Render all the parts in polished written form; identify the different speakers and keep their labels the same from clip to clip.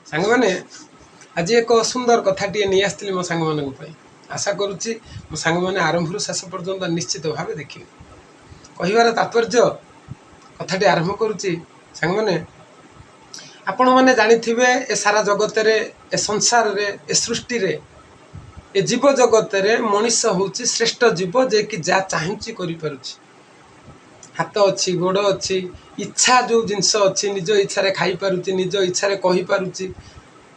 Speaker 1: ସାଙ୍ଗମାନେ, ଆଜି ଏକ ସୁନ୍ଦର କଥାଟିଏ ନେଇ ଆସିଥିଲି ମୋ ସାଙ୍ଗମାନଙ୍କ ପାଇଁ। ଆଶା କରୁଛି ମୋ ସାଙ୍ଗମାନେ ଆରମ୍ଭରୁ ଶେଷ ପର୍ଯ୍ୟନ୍ତ ନିଶ୍ଚିତ ଭାବେ ଦେଖିବେ। କହିବାର ତାତ୍ପର୍ଯ୍ୟ, କଥାଟି ଆରମ୍ଭ କରୁଛି। ସାଙ୍ଗମାନେ, ଆପଣମାନେ ଜାଣିଥିବେ, ଏ ସାରା ଜଗତରେ, ଏ ସଂସାରରେ, ଏ ସୃଷ୍ଟିରେ, ଏ ଜୀବ ଜଗତରେ ମଣିଷ ହେଉଛି ଶ୍ରେଷ୍ଠ ଜୀବ, ଯିଏକି ଯାହା ଚାହୁଁଛି କରିପାରୁଛି। ହାତ ଅଛି, ଗୋଡ଼ ଅଛି, ଇଚ୍ଛା ଯେଉଁ ଜିନିଷ ଅଛି, ନିଜ ଇଚ୍ଛାରେ ଖାଇପାରୁଛି, ନିଜ ଇଚ୍ଛାରେ କହିପାରୁଛି,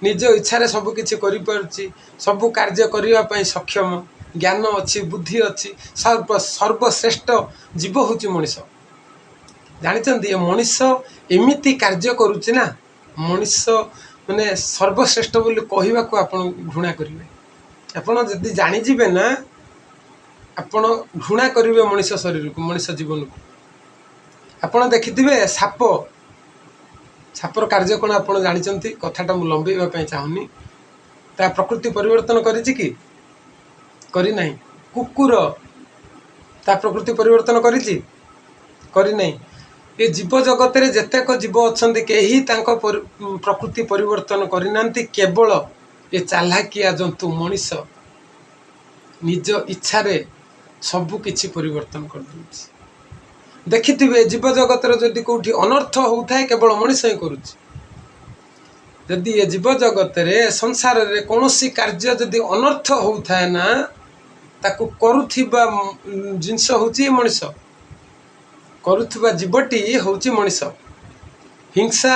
Speaker 1: ନିଜ ଇଚ୍ଛାରେ ସବୁ କିଛି କରିପାରୁଛି, ସବୁ କାର୍ଯ୍ୟ କରିବା ପାଇଁ ସକ୍ଷମ, ଜ୍ଞାନ ଅଛି, ବୁଦ୍ଧି ଅଛି। ସର୍ବଶ୍ରେଷ୍ଠ ଜୀବ ହେଉଛି ମଣିଷ। ଜାଣିଛନ୍ତି, ଏ ମଣିଷ ଏମିତି କାର୍ଯ୍ୟ କରୁଛି ନା, ମଣିଷ ମାନେ ସର୍ବଶ୍ରେଷ୍ଠ ବୋଲି କହିବାକୁ ଆପଣ ଘୃଣା କରିବେ। ଆପଣ ଯଦି ଜାଣିଯିବେ ନା, ଆପଣ ଘୃଣା କରିବେ ମଣିଷ ଶରୀରକୁ, ମଣିଷ ଜୀବନକୁ। ଆପଣ ଦେଖିଥିବେ ସାପ। ସାପର କାର୍ଯ୍ୟ କ'ଣ ଆପଣ ଜାଣିଛନ୍ତି? କଥାଟା ମୁଁ ଲମ୍ବେଇବା ପାଇଁ ଚାହୁଁନି। ତା ପ୍ରକୃତି ପରିବର୍ତ୍ତନ କରିଛି କି? କରିନାହିଁ। କୁକୁର ତା ପ୍ରକୃତି ପରିବର୍ତ୍ତନ କରିଛି? କରିନାହିଁ। ଏ ଜୀବ ଜଗତରେ ଯେତେକ ଜୀବ ଅଛନ୍ତି, କେହି ତାଙ୍କ ପ୍ରକୃତି ପରିବର୍ତ୍ତନ କରିନାହାନ୍ତି। କେବଳ ଏ ଚାଲାକିଆ ଜନ୍ତୁ ମଣିଷ ନିଜ ଇଚ୍ଛାରେ ସବୁ କିଛି ପରିବର୍ତ୍ତନ କରିଦେଉଛି। ଦେଖିଥିବେ, ଜୀବ ଜଗତରେ ଯଦି କେଉଁଠି ଅନର୍ଥ ହେଉଥାଏ, କେବଳ ମଣିଷ ହିଁ କରୁଛି। ଯଦି ଏ ଜୀବ ଜଗତରେ, ସଂସାରରେ କୌଣସି କାର୍ଯ୍ୟ ଯଦି ଅନର୍ଥ ହେଉଥାଏ ନା, ତାକୁ କରୁଥିବା ଜିନିଷ ହେଉଛି ମଣିଷ, କରୁଥିବା ଜୀବଟି ହେଉଛି ମଣିଷ। ହିଂସା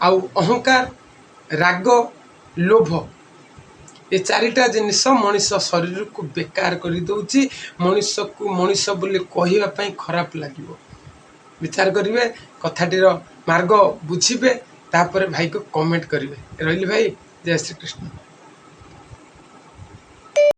Speaker 1: ଆଉ ଅହଙ୍କାର, ରାଗ, ଲୋଭ, ଏ ଚାରିଟା ଜିନିଷ ମଣିଷ ଶରୀରକୁ ବେକାର କରିଦେଉଛି। ମଣିଷକୁ ମଣିଷ ବୋଲି କହିବା ପାଇଁ ଖରାପ ଲାଗିବ। ବିଚାର କରିବେ, କଥାଟିର ମାର୍ଗ ବୁଝିବେ, ତାପରେ ଭାଇକୁ କମେଣ୍ଟ କରିବେ। ରହିଲି ଭାଇ, ଜୟ ଶ୍ରୀକୃଷ୍ଣ।